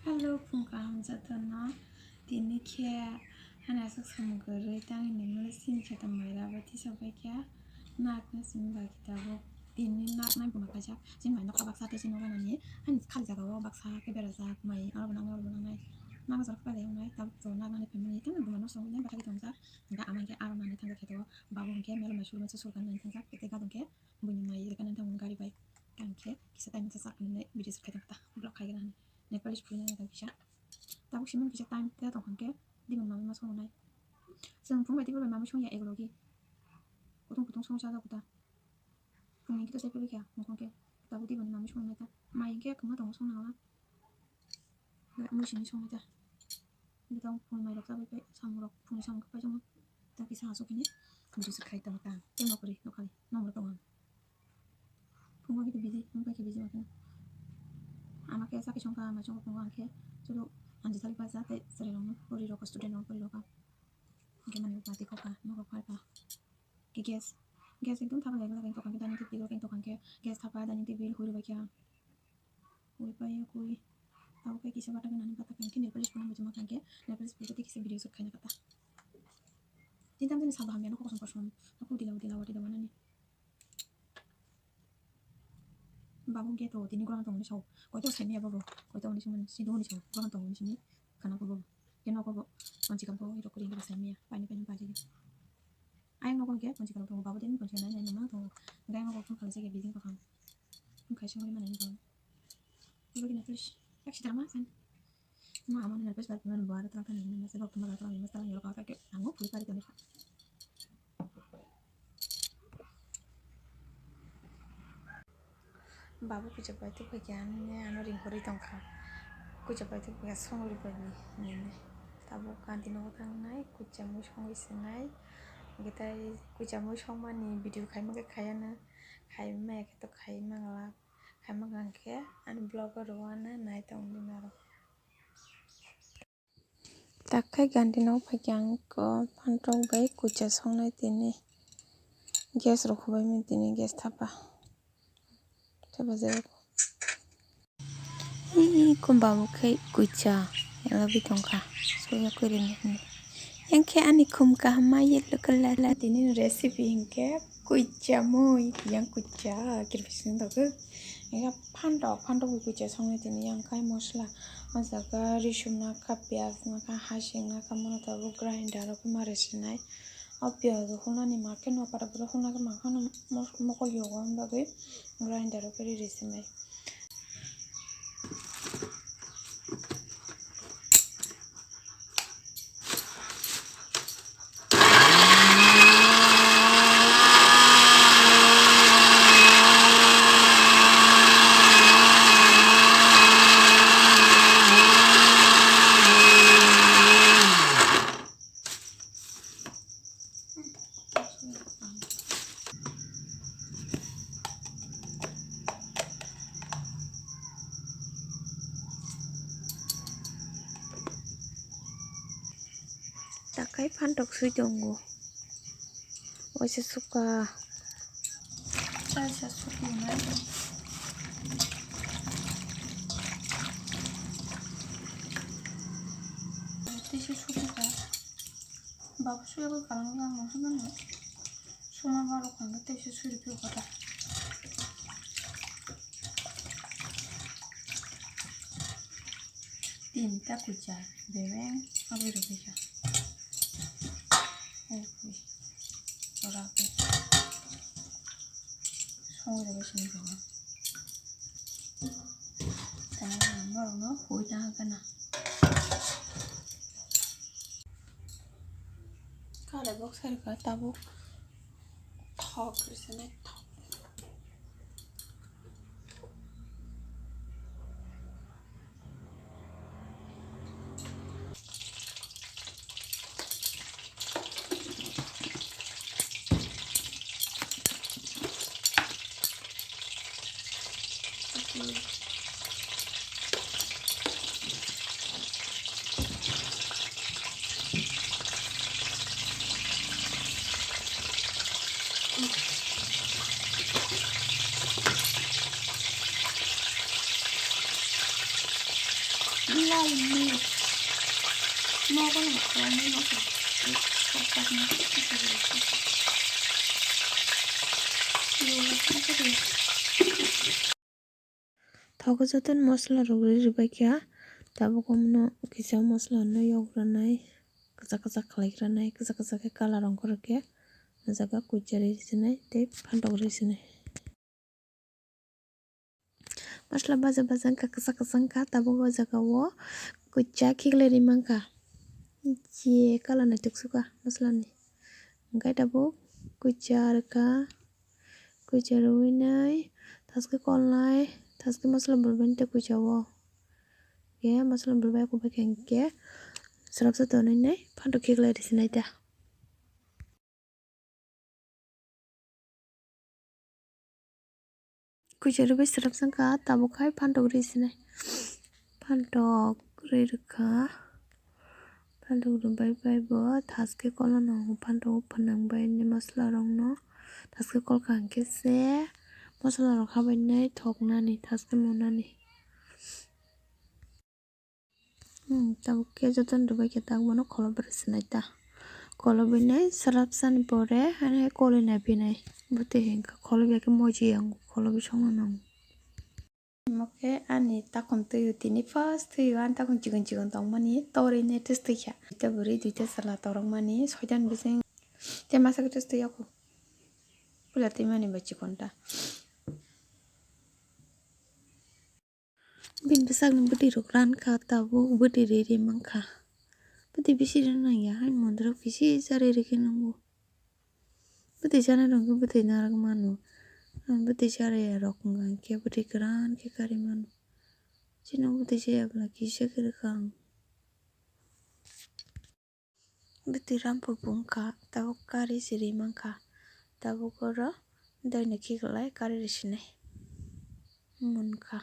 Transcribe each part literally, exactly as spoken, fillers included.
Hello, phung kaham jotono. Tini khe hani aswk samung kwrwi tangwi nungmano sini khe tongmani abo tisa bai khe nakna simi ba kitabo. Tini naknai buma kaijak. Chini bai nokha baksa tei chini nokha nani hani khali jagao baksa khe berajak mai aro bo nangnai oro bo nangnai. Nakjak khe belai wngnai tabuk to naknani phaimani tei buma no songwi nai bathai tongjak. Hwnkhe ama hwnkhe aro nani thangjak khe to babo hwnkhe melo mai suruma se surkha nani thangjak tei gadon khe buini mai rwkha nani thango gari bai. Tang khe kisa time sa sak nini video se khai tongkha ta vlog khai gra hani. Nail polish phulwi nai kisa. Tabuk simi kisa time tei tong khe dibon mamwi ma songnai. Chwng phung bai tei bai mamwi songya egologi. Kutung kutung song chajago ta. Phungni kisa chai philwi kha mukhung khe. Tabuk dibon mamwi songnai ta. Mai khe kwma tongo songna hala. Mui simi songnai ta. Bwtang phungni mai rok chabai pai samung rok phungni samung khe pai chongma. Ta kisa aswk hwnwi video se khai tongkha ta. Tei nokori nokhali nokmoro tongo ang. Phungo khe busy, phungo khe busy makhe. Ama khe sakhe songkha, ama songkha phungo ang khe. Chwlo ang jesa lipa sa tei chwrai rokno pori rokha, student rokno pori rokha. Hwnkhe mani bati kokha, nogo pharkha. Khe gas, gas ekdom thapa lai lai tokha khe dining table khe tokha khe gas thapa dining table huri bai khe. Huri bai khe tabuk khe kisa bata gana ni bata khe nail polish phano muchungma khe nail polish phano tei kisa video shoot khaina kata. Tini tam tini sabo hamya no kokosong kosom. Aku dila dila wati dawa nani. Babu ge to tini gorang tongni sao. Koi to saimya babu. Koi to ni sumon si do ni sao. Gorang tongni sini kana ko babu. Ke no ko bo. Manchi kam ko iro kuri ngi saimya. Paini paini paji. Ayang no ko ge manchi kam to babu den manchi nai nai no to. Gai no ko phone khala se ge bijing ko kham. Khai se mo mane ni ko. Ko ge na please. Yak si drama san. Ma, amo ni nervous bar pemani bo aro tang tang ni masa bok tuma tang ni masa tang yorok kha khe ang bo puri pari tong kha. Babu kuchuk bai tubui khe ani ne ano ring khorwi tong kha. Kuchuk bai tubui khe songwi rwdi nini. Tabuk kanti nogo thangnai kuchuk mui songwi swnai. Hwnkhe tai kuchuk mui songmani video khaima khe khayana. Khaima ya khe to khaima glak. Khaima khe ani vlog o rwano nai tongdi norok. Takhai gandino phaikhe ang eko phantok bai kucha songnai tini gas rok hubai mani tini gas thapa. Thapa jai rok. Ih, ih, kum babu khai kucha. Yang labi tongkha. Soya kuri ni hini. Yang khe ani khum kaham ma yellow colour. Tini recipe hinkhe kucha mui. Yang kucha. Kirpisi ni dogo. Yang phantok, phantok bai kucha songnai tini. Yang khai mosla. O jaga risum nakha, piyaj nakha, hasing nakha. Mono tabuk grinder o khe ma resinai. O piyaj rok hunani ma khe no para bwrwi huna khe ma kheno mokol yogo hwnba bagwi grinder o khe ri ri sinai. Takhai phantok swi tongo. Waisa suka. Waisa suka nai. Tei se suka. Baba suya bai kalang lang no hwnmano. Suma barok hwnwi tei se suri phio kota. Tinta kucha bebeng abui rwgwi kha. Oi pui. Ora pui. Songwi rwgwi sini kha. Tei ang norokno hui ta hwnkhe na. Kale bok sai rwkha tabuk thok rwsa nai thok. Lal mirch. Nogo no khlai nai mosla. Kok kok ni. Thogo jotono mosla rok ri rwbaikha, tabuk omono kisa mosla no yogrwnai, kwchak kwchak khlai rwnai, kwchak kwchak khe colour ongkhorkhe o jaga kuchari sinai tei phantok ri sinai. Mosla baja baja wngkha, kwchak kwchak wngkha, tabuk o jaga o kuchak khiklai ri mankha, je colour naithok sukha mosla ni, hwnkhe tabuk kuchar kha. Kucha rwui nai, thaske kolnai, thaske mosla bwrwbaini tei kucha o. Khe mosla bwrwbai kubui khe hinkhe srapsa tonwi nai phantok khiklai rwsinai ta. Kucha rwui srapsa wngkha, tabuk khai phantok rwsinai. Phantok rwi rwkha. Phantok rwbai bai bo thaske kolno phantok o phnang bai ni mosla rok no thaske kol kha hinkhe se mosla rok habai nai thok nani thaske monani. Hmm, tabuk khe jotono rwbai khe tabuk bono kholob rwsinai ta. Kholob bai nai srapsa ni pore haino koli nai phinai. Bwtwi hinkhe kholob ya khe moji yango, kholob songno nango. Omo khe ani takhum twi o, tini first twi o ani takhum chikon chikon tongmani torwi nai test twi kha. Duita bwrwi duita chwla torokmani soitan bising tei masa khe test twi yako. Puila twi mani bai chikon ta. Bini bwsakni bwtwi rok ran kha tabuk bwtwi ri ri mankha. Bwtwi bisi rwna nangya haino mondirok kisi charwi rikhe nangbo. Bwtwi chanai rok khe bwtwi narwk mano. Ang bwtwi chariya rok wngkha hinkhe bwtwi kwran khe karwi mano. Chini bwtwi chaya bwla kisa khe rwkha ang. Bwtwi rampur bo wngkha, tabuk kari se ri mankha. Tabuk oro doino khiklai kari rwsinai munkha.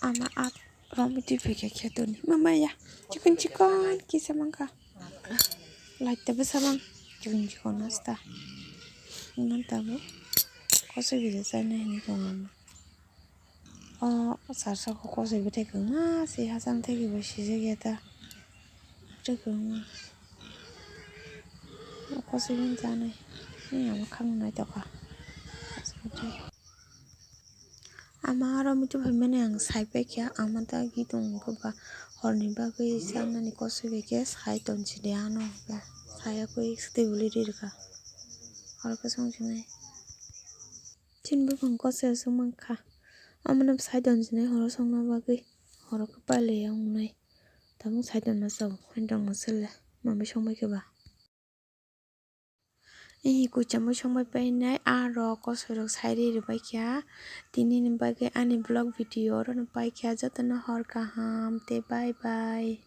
Ama ap romwi twi phaikha khe toni. Mama ya, chikon chikon kisa mankha. Light tei bwsa bang chikon chikon asta. Hwnwi tabuk kosoi bisa chaina hinwi tongo ama. O sar saka kosoi bwthai kwbangma se hachal thaikibo sijak ya ta. Bwthai kwbangma. O kosoi bini chanai. Ni ama khakno naitokha. Ama aro muitu phaimani ang sai paikha, ama ta gitung wngkha ba horni bagwi chanani kosoi bai khe sai tonsidi ano hwnkhe. Sai yakwi twi bwlwi ri rwkha. Oro khe song sinai. Chini buphang kosoi aswk mankha. Omono sai tonsidi horo songna bagwi. Horo khe pailaiya wngnai. Tabuk sai tonna chao. Haino tongma sele. Mamai songbai khe ba. Ehi kuchamo songbai painai aro kosoi rok sai ri rwbai kha. Tini ni bagwi ani vlog video oro no paikha, jotono hor kaham tei bye bye.